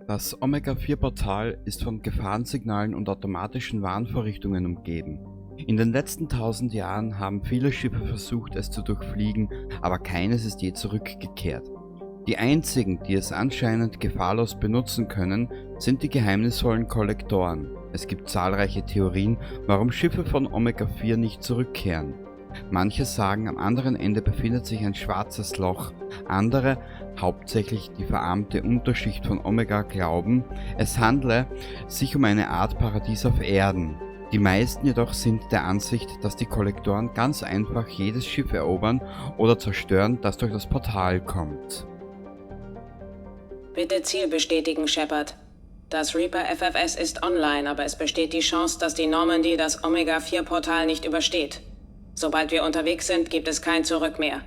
Das Omega-4-Portal ist von Gefahrensignalen und automatischen Warnvorrichtungen umgeben. In den letzten 1000 Jahren haben viele Schiffe versucht, es zu durchfliegen, aber keines ist je zurückgekehrt. Die einzigen, die es anscheinend gefahrlos benutzen können, sind die geheimnisvollen Kollektoren. Es gibt zahlreiche Theorien, warum Schiffe von Omega 4 nicht zurückkehren. Manche sagen, am anderen Ende befindet sich ein schwarzes Loch. Andere, hauptsächlich die verarmte Unterschicht von Omega, glauben, es handle sich um eine Art Paradies auf Erden. Die meisten jedoch sind der Ansicht, dass die Kollektoren ganz einfach jedes Schiff erobern oder zerstören, das durch das Portal kommt. Bitte Ziel bestätigen, Shepard. Das Reaper FFS ist online, aber es besteht die Chance, dass die Normandy das Omega-4-Portal nicht übersteht. Sobald wir unterwegs sind, gibt es kein Zurück mehr.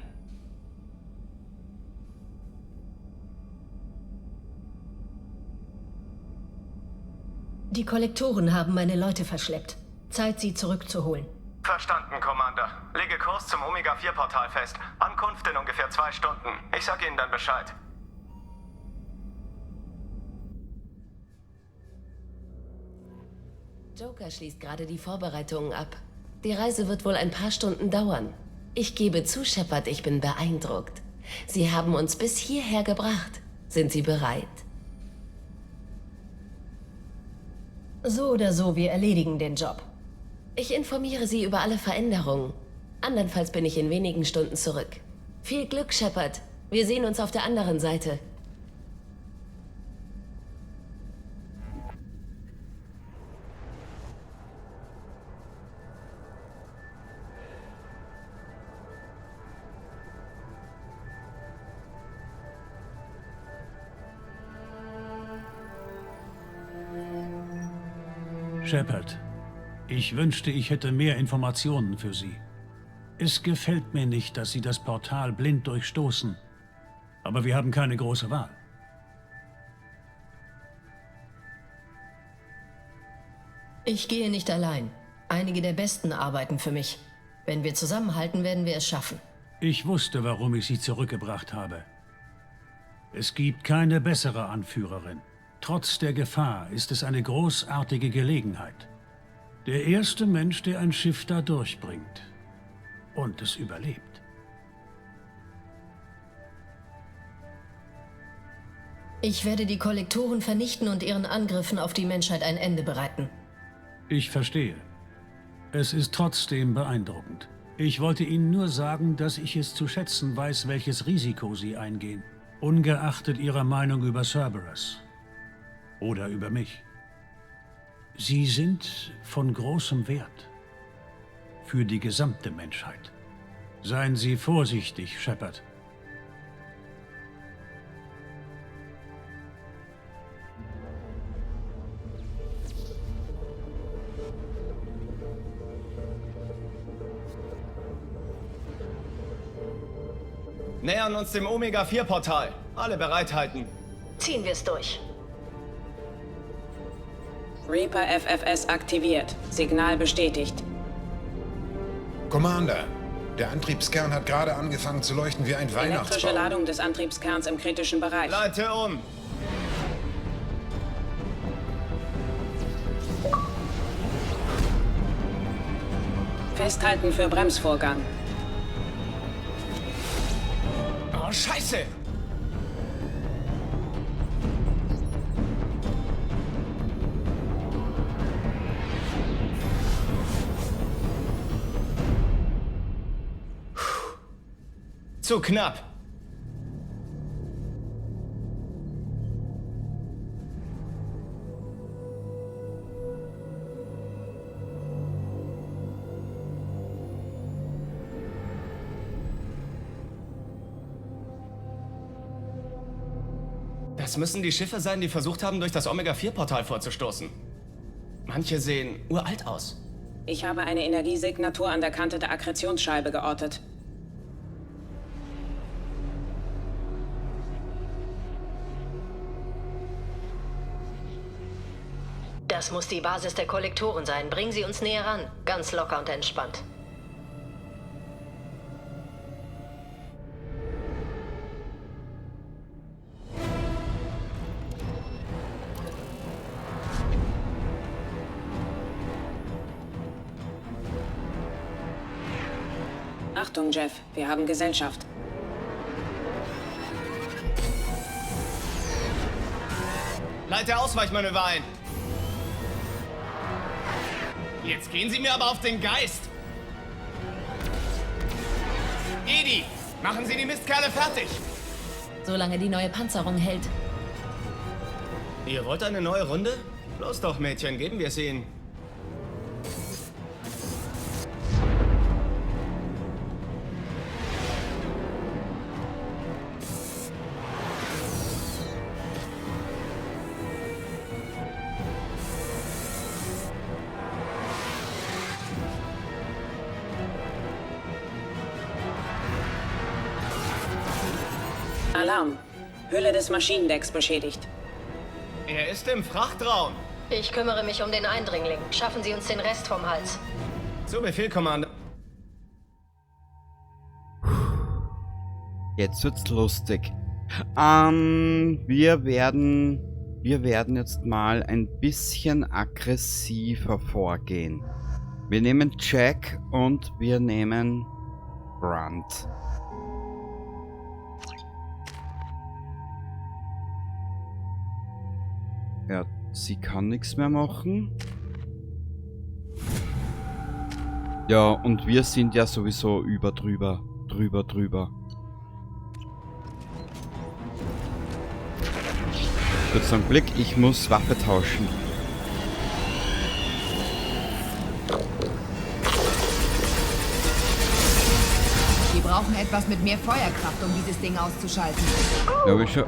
Die Kollektoren haben meine Leute verschleppt. Zeit, sie zurückzuholen. Verstanden, Commander. Lege Kurs zum Omega-4-Portal fest. Ankunft in ungefähr 2 Stunden. Ich sag Ihnen dann Bescheid. Joker schließt gerade die Vorbereitungen ab. Die Reise wird wohl ein paar Stunden dauern. Ich gebe zu, Shepard, ich bin beeindruckt. Sie haben uns bis hierher gebracht. Sind Sie bereit? So oder so, wir erledigen den Job. Ich informiere Sie über alle Veränderungen. Andernfalls bin ich in wenigen Stunden zurück. Viel Glück, Shepard. Wir sehen uns auf der anderen Seite. Shepard, ich wünschte, ich hätte mehr Informationen für Sie. Es gefällt mir nicht, dass Sie das Portal blind durchstoßen. Aber wir haben keine große Wahl. Ich gehe nicht allein. Einige der Besten arbeiten für mich. Wenn wir zusammenhalten, werden wir es schaffen. Ich wusste, warum ich Sie zurückgebracht habe. Es gibt keine bessere Anführerin. Trotz der Gefahr ist es eine großartige Gelegenheit. Der erste Mensch, der ein Schiff da durchbringt und es überlebt. Ich werde die Kollektoren vernichten und ihren Angriffen auf die Menschheit ein Ende bereiten. Ich verstehe. Es ist trotzdem beeindruckend. Ich wollte Ihnen nur sagen, dass ich es zu schätzen weiß, welches Risiko Sie eingehen. Ungeachtet Ihrer Meinung über Cerberus. Oder über mich. Sie sind von großem Wert. Für die gesamte Menschheit. Seien Sie vorsichtig, Shepard. Nähern uns dem Omega-4-Portal. Alle bereithalten. Ziehen wir's durch. Reaper FFS aktiviert. Signal bestätigt. Commander, der Antriebskern hat gerade angefangen zu leuchten wie ein Elektrische Weihnachtsbaum. Ladung des Antriebskerns im kritischen Bereich. Leite um! Festhalten für Bremsvorgang. Oh, Scheiße! Zu knapp. Das müssen die Schiffe sein, die versucht haben, durch das Omega-4-Portal vorzustoßen. Manche sehen uralt aus. Ich habe eine Energiesignatur an der Kante der Akkretionsscheibe geortet. Das muss die Basis der Kollektoren sein. Bringen Sie uns näher ran. Ganz locker und entspannt. Achtung, Jeff, wir haben Gesellschaft. Leite Ausweichmanöver ein. Jetzt gehen Sie mir aber auf den Geist. Edi, machen Sie die Mistkerle fertig. Solange die neue Panzerung hält. Ihr wollt eine neue Runde? Los doch, Mädchen, geben wir es ihnen. Alarm. Hülle des Maschinendecks beschädigt. Er ist im Frachtraum. Ich kümmere mich um den Eindringling. Schaffen Sie uns den Rest vom Hals. Zu Befehl, Commander. Jetzt wird's lustig. Wir werden jetzt mal ein bisschen aggressiver vorgehen. Wir nehmen Jack und wir nehmen Grunt. Ja, sie kann nichts mehr machen. Ja, und wir sind ja sowieso über drüber, drüber, drüber. Kurz einen Blick, ich muss Waffe tauschen. Wir brauchen etwas mit mehr Feuerkraft, um dieses Ding auszuschalten. Ja, hab ich schon.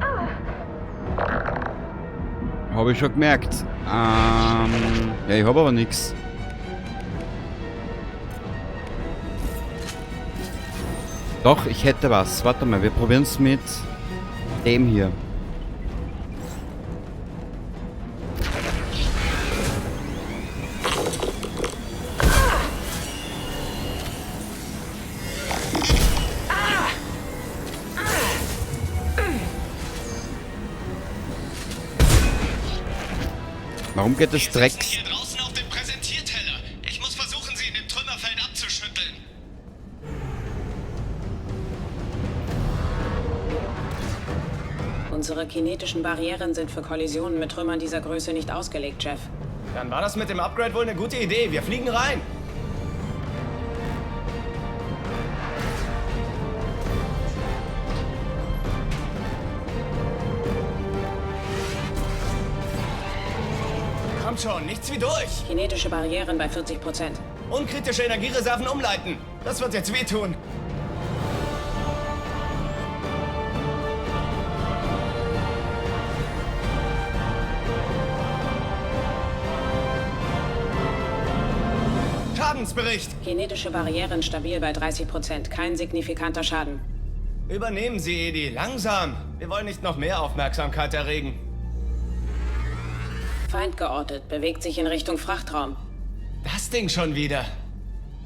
Hab ich schon gemerkt. Ja, ich hab aber nix. Doch, ich hätte was. Warte mal, wir probieren's mit dem hier. Warum geht das Drecks? Hier draußen auf dem Präsentierteller. Ich muss versuchen, sie in dem Trümmerfeld abzuschütteln. Unsere kinetischen Barrieren sind für Kollisionen mit Trümmern dieser Größe nicht ausgelegt, Jeff. Dann war das mit dem Upgrade wohl eine gute Idee. Wir fliegen rein. Kommt schon, nichts wie durch. Kinetische Barrieren bei 40%. Unkritische Energiereserven umleiten. Das wird jetzt wehtun. Schadensbericht. Kinetische Barrieren stabil bei 30%. Kein signifikanter Schaden. Übernehmen Sie, Edi. Langsam. Wir wollen nicht noch mehr Aufmerksamkeit erregen. Feind geortet. Bewegt sich in Richtung Frachtraum. Das Ding schon wieder.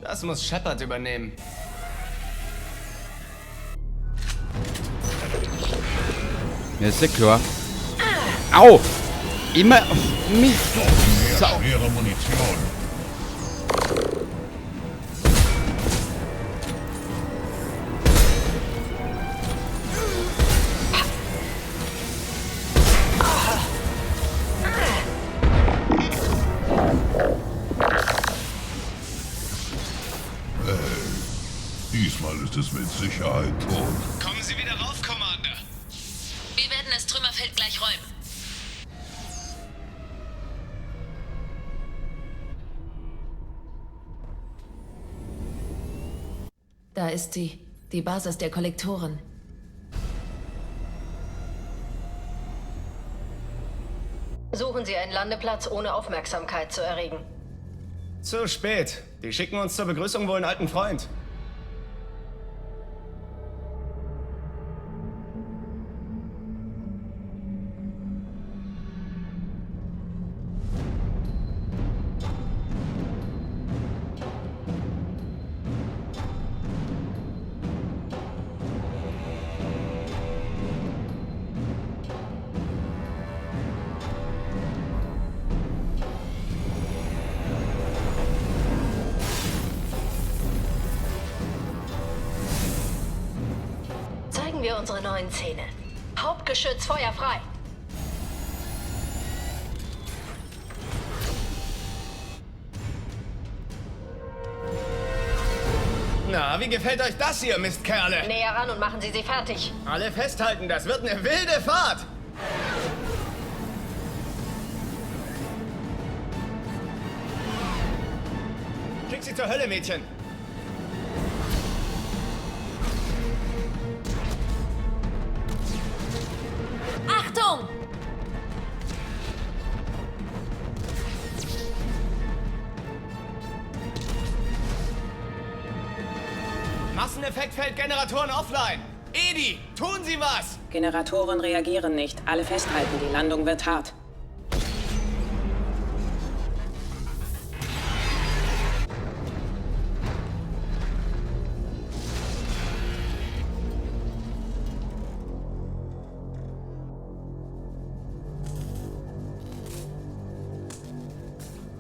Das muss Shepard übernehmen. Ja, ist ja klar. Au! Immer auf mich! Mehr Sau. schwere Munition. Diesmal ist es mit Sicherheit tot. Kommen Sie wieder rauf, Commander. Wir werden das Trümmerfeld gleich räumen. Da ist sie, die Basis der Kollektoren. Suchen Sie einen Landeplatz, ohne Aufmerksamkeit zu erregen. Zu spät. Die schicken uns zur Begrüßung wohl einen alten Freund. Zeigen wir unsere neuen Zähne. Hauptgeschütz, Feuer frei! Na, wie gefällt euch das hier, Mistkerle? Näher ran und machen Sie sie fertig. Alle festhalten, das wird eine wilde Fahrt! Schick sie zur Hölle, Mädchen! Achtung! Masseneffektfeldgeneratoren offline! Edi, tun Sie was! Generatoren reagieren nicht. Alle festhalten, die Landung wird hart.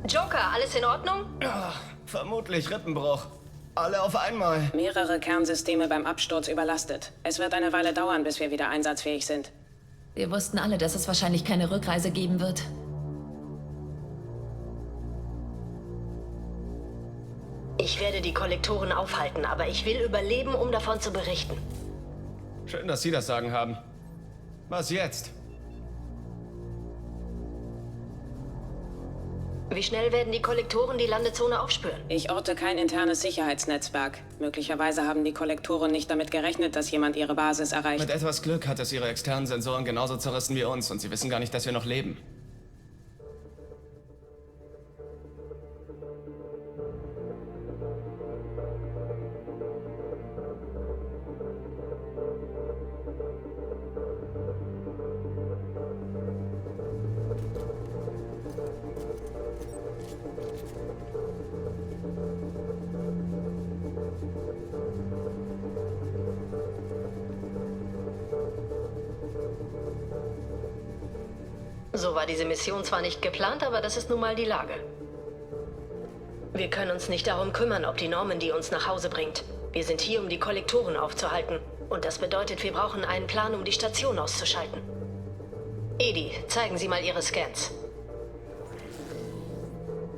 Joker, alles in Ordnung? Vermutlich Rippenbruch. Alle auf einmal. Mehrere Kernsysteme beim Absturz überlastet. Es wird eine Weile dauern, bis wir wieder einsatzfähig sind. Wir wussten alle, dass es wahrscheinlich keine Rückreise geben wird. Ich werde die Kollektoren aufhalten, aber ich will überleben, um davon zu berichten. Schön, dass Sie das Sagen haben. Was jetzt? Wie schnell werden die Kollektoren die Landezone aufspüren? Ich orte kein internes Sicherheitsnetzwerk. Möglicherweise haben die Kollektoren nicht damit gerechnet, dass jemand ihre Basis erreicht. Mit etwas Glück hat es ihre externen Sensoren genauso zerrissen wie uns und sie wissen gar nicht, dass wir noch leben. So war diese Mission zwar nicht geplant, aber das ist nun mal die Lage. Wir können uns nicht darum kümmern, ob die Normandy uns nach Hause bringt. Wir sind hier, um die Kollektoren aufzuhalten. Und das bedeutet, wir brauchen einen Plan, um die Station auszuschalten. Edi, zeigen Sie mal Ihre Scans.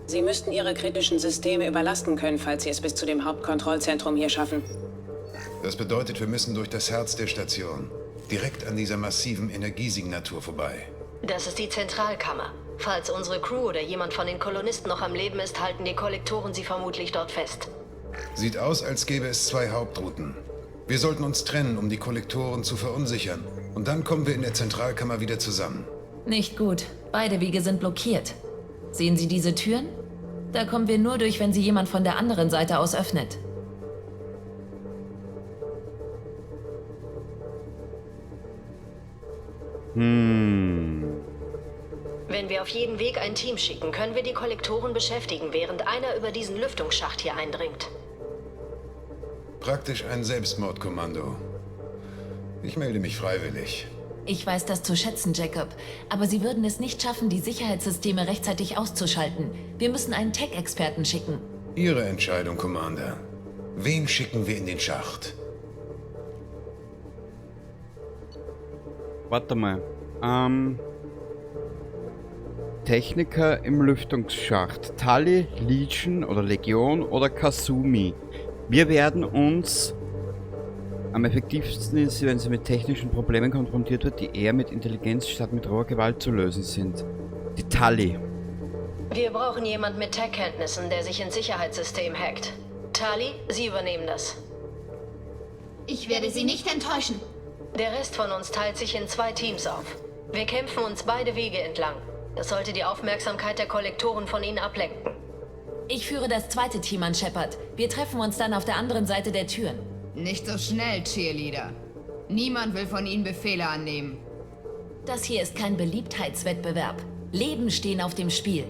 Sie müssten ihre kritischen Systeme überlasten können, falls sie es bis zu dem Hauptkontrollzentrum hier schaffen. Das bedeutet, wir müssen durch das Herz der Station. Direkt an dieser massiven Energiesignatur vorbei. Das ist die Zentralkammer. Falls unsere Crew oder jemand von den Kolonisten noch am Leben ist, halten die Kollektoren sie vermutlich dort fest. Sieht aus, als gäbe es zwei Hauptrouten. Wir sollten uns trennen, um die Kollektoren zu verunsichern. Und dann kommen wir in der Zentralkammer wieder zusammen. Nicht gut. Beide Wege sind blockiert. Sehen Sie diese Türen? Da kommen wir nur durch, wenn sie jemand von der anderen Seite aus öffnet. Wenn wir auf jeden Weg ein Team schicken, können wir die Kollektoren beschäftigen, während einer über diesen Lüftungsschacht hier eindringt. Praktisch ein Selbstmordkommando. Ich melde mich freiwillig. Ich weiß das zu schätzen, Jacob. Aber Sie würden es nicht schaffen, die Sicherheitssysteme rechtzeitig auszuschalten. Wir müssen einen Tech-Experten schicken. Ihre Entscheidung, Commander. Wen schicken wir in den Schacht? Warte mal. Techniker im Lüftungsschacht. Tali, Legion oder Legion oder Kasumi. Wir werden uns... Am effektivsten ist sie, wenn sie mit technischen Problemen konfrontiert wird, die eher mit Intelligenz statt mit roher Gewalt zu lösen sind. Die Tali. Wir brauchen jemanden mit Tech-Kenntnissen, der sich ins Sicherheitssystem hackt. Tali, Sie übernehmen das. Ich werde Sie nicht enttäuschen. Der Rest von uns teilt sich in zwei Teams auf. Wir kämpfen uns beide Wege entlang. Das sollte die Aufmerksamkeit der Kollektoren von ihnen ablenken. Ich führe das zweite Team an, Shepard. Wir treffen uns dann auf der anderen Seite der Türen. Nicht so schnell, Cheerleader. Niemand will von Ihnen Befehle annehmen. Das hier ist kein Beliebtheitswettbewerb. Leben stehen auf dem Spiel.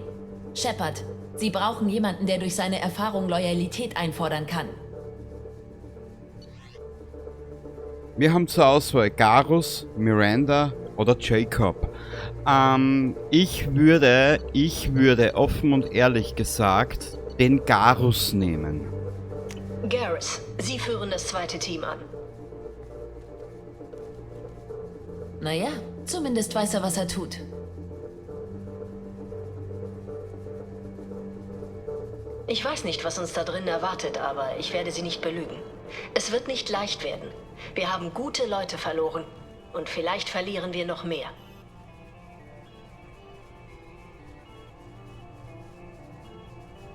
Shepard, Sie brauchen jemanden, der durch seine Erfahrung Loyalität einfordern kann. Wir haben zur Auswahl Garrus, Miranda oder Jacob. Ich würde offen und ehrlich gesagt den Garrus nehmen. Garrus, Sie führen das zweite Team an. Naja, zumindest weiß er, was er tut. Ich weiß nicht, was uns da drinnen erwartet, aber ich werde Sie nicht belügen. Es wird nicht leicht werden. Wir haben gute Leute verloren. Und vielleicht verlieren wir noch mehr.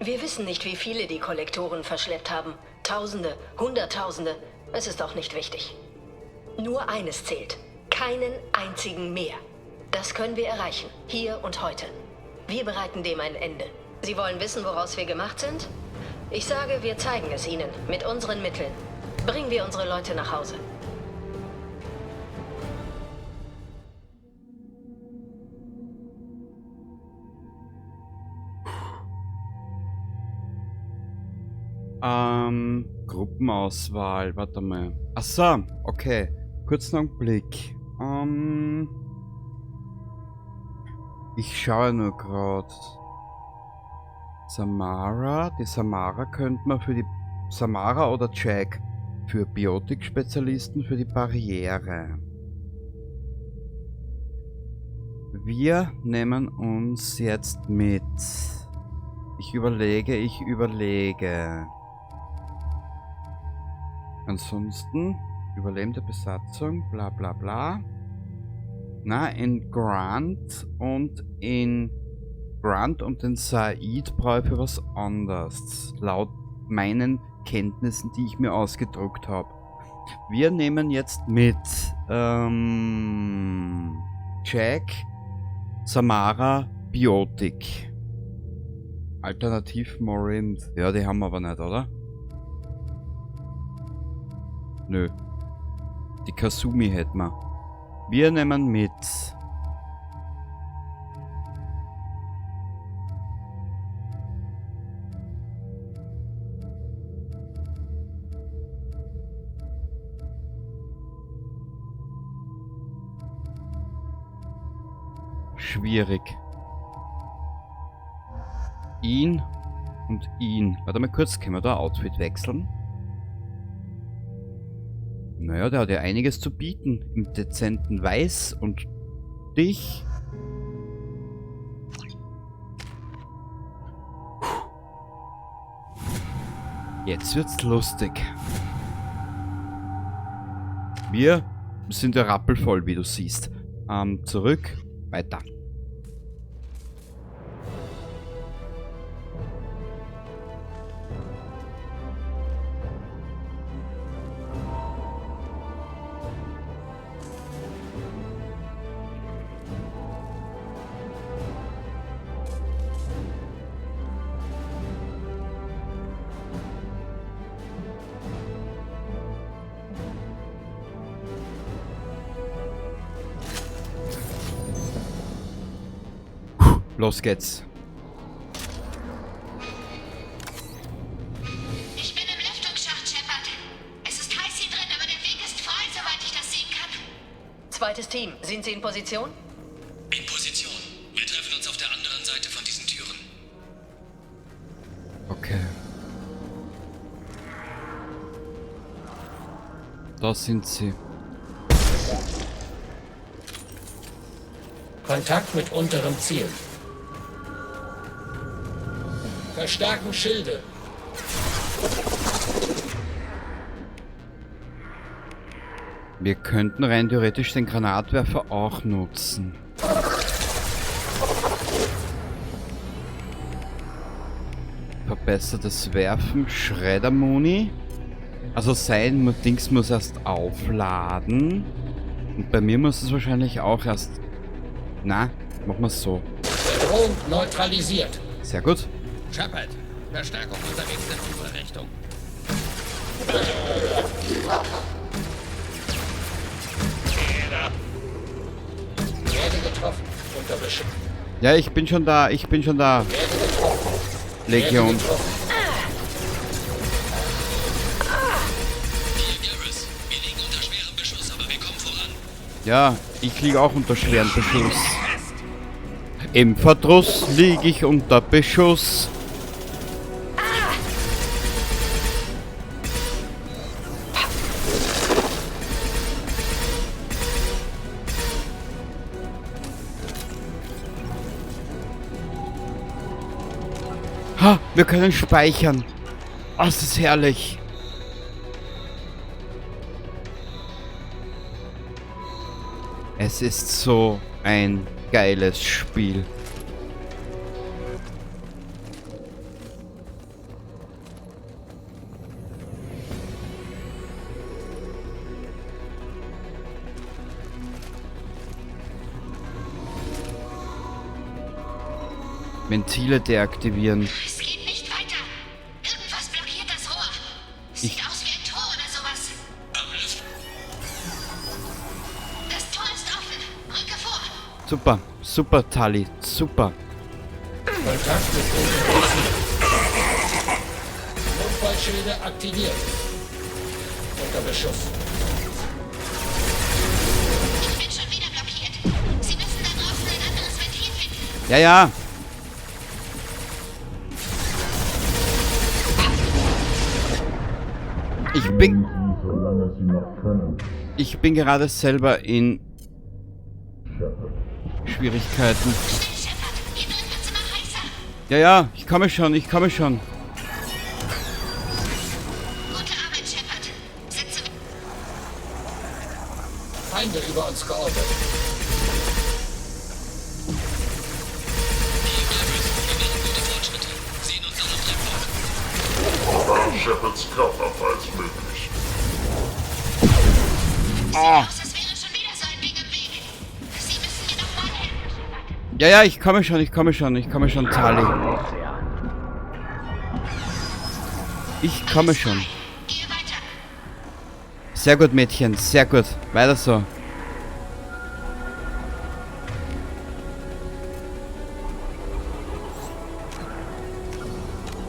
Wir wissen nicht, wie viele die Kollektoren verschleppt haben. Tausende, Hunderttausende. Es ist auch nicht wichtig. Nur eines zählt. Keinen einzigen mehr. Das können wir erreichen. Hier und heute. Wir bereiten dem ein Ende. Sie wollen wissen, woraus wir gemacht sind? Ich sage, wir zeigen es Ihnen. Mit unseren Mitteln. Bringen wir unsere Leute nach Hause. Gruppenauswahl, warte mal. Ach so, okay. Kurzen Augenblick. Ich schaue nur grad. Samara, die Samara könnte man für die Samara oder Jack für Biotik-Spezialisten für die Barriere. Wir nehmen uns jetzt mit. Ich überlege. Ansonsten, überlebende Besatzung, bla bla bla. Na, in Grunt und in Grunt und den Zaeed brauche ich für was anderes. Laut meinen Kenntnissen, die ich mir ausgedruckt habe. Wir nehmen jetzt mit Jack, Samara, Biotik. Alternativ Morinth. Ja, die haben wir aber nicht, oder? Nö. Die Kasumi hätten wir. Wir nehmen mit. Schwierig. Ihn und ihn. Warte mal kurz, können wir da Outfit wechseln? Naja, der hat ja einiges zu bieten. Im dezenten Weiß und dich. Jetzt wird's lustig. Wir sind ja rappelvoll, wie du siehst. Zurück, weiter. Los geht's. Ich bin im Lüftungsschacht, Shepard. Es ist heiß hier drin, aber der Weg ist frei, soweit ich das sehen kann. Zweites Team, sind Sie in Position? In Position. Wir treffen uns auf der anderen Seite von diesen Türen. Okay. Da sind sie. Kontakt mit unterem Ziel. Verstärken Schilde. Wir könnten rein theoretisch den Granatwerfer auch nutzen. Verbessertes Werfen, Schreddermuni. Also sein Dings muss erst aufladen. Und bei mir muss es wahrscheinlich auch erst... Na, machen wir's so. Bedrohung neutralisiert. Sehr gut. Shepard, Verstärkung unterwegs in unsere Richtung. Werde getroffen. Unter Beschuss. Ja, ich bin schon da, ich bin schon da. Werde getroffen. Legion. Werde getroffen. Hier, Garrus. Wir liegen unter schwerem Beschuss, aber wir kommen voran. Ja, ich liege auch unter schwerem Beschuss. Im Verdruss lieg ich unter Beschuss. Wir können speichern. Oh, es ist herrlich. Es ist so ein geiles Spiel. Ventile deaktivieren. Es geht nicht weiter. Irgendwas blockiert das Rohr. Sieht aus wie ein Tor oder sowas. Das Tor ist offen. Rücke vor. Super, super, Tali, super. Kontakt mit Unfallschilde. Notfallschilde aktiviert. Unter Beschuss. Ich bin schon wieder blockiert. Sie müssen da draußen ein anderes Ventil finden. Ja, ja. Ich bin gerade selber in Schwierigkeiten. Ja, ja, ich komme schon, ich komme schon. Gute Arbeit, Shepard. Setze Feinde über uns geortet. Shepards Körper, falls möglich. Ah. Ja, ja, ich komme schon, ich komme schon, ich komme schon, Tali. Ich komme schon. Sehr gut, Mädchen, sehr gut. Weiter so.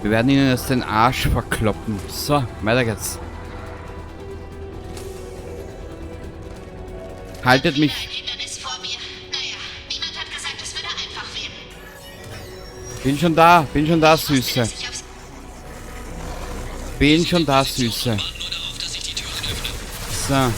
Wir werden ihnen jetzt den Arsch verkloppen. So, weiter geht's. Haltet mich. Bin schon da, Süße. Bin schon da, Süße. So.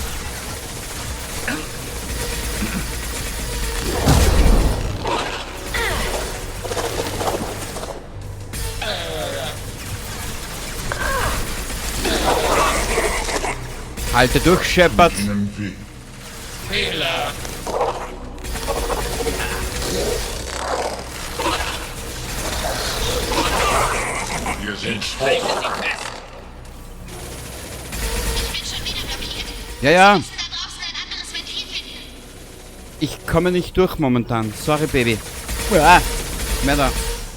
Halte durch, Shepard. Fehler. Wir sind vor. Ja, ja. Ich komme nicht durch momentan. Sorry, Baby. Uah. Mehr da.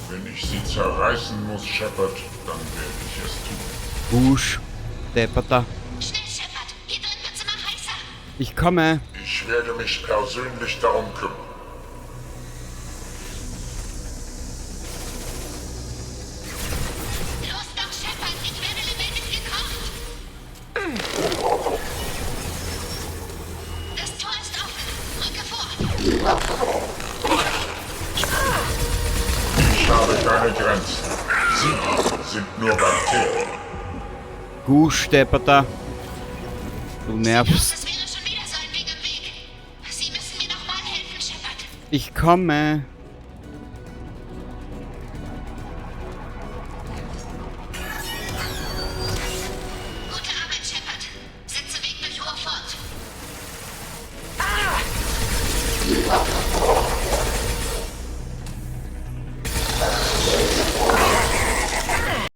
Wenn ich sie zerreißen muss, Shepard, dann werde ich es tun. Busch. Depperter. Ich komme. Ich werde mich persönlich darum kümmern. Los doch, Shepard. Ich werde lebendig gekocht. Das Tor ist offen. Rücke vor. Ich habe keine Grenzen. Sie sind nur Bakterien. Gusch, Depperter. Du nervst. Ich komme. Gute Arbeit, Shepard. Setze Weg durch Rohr fort.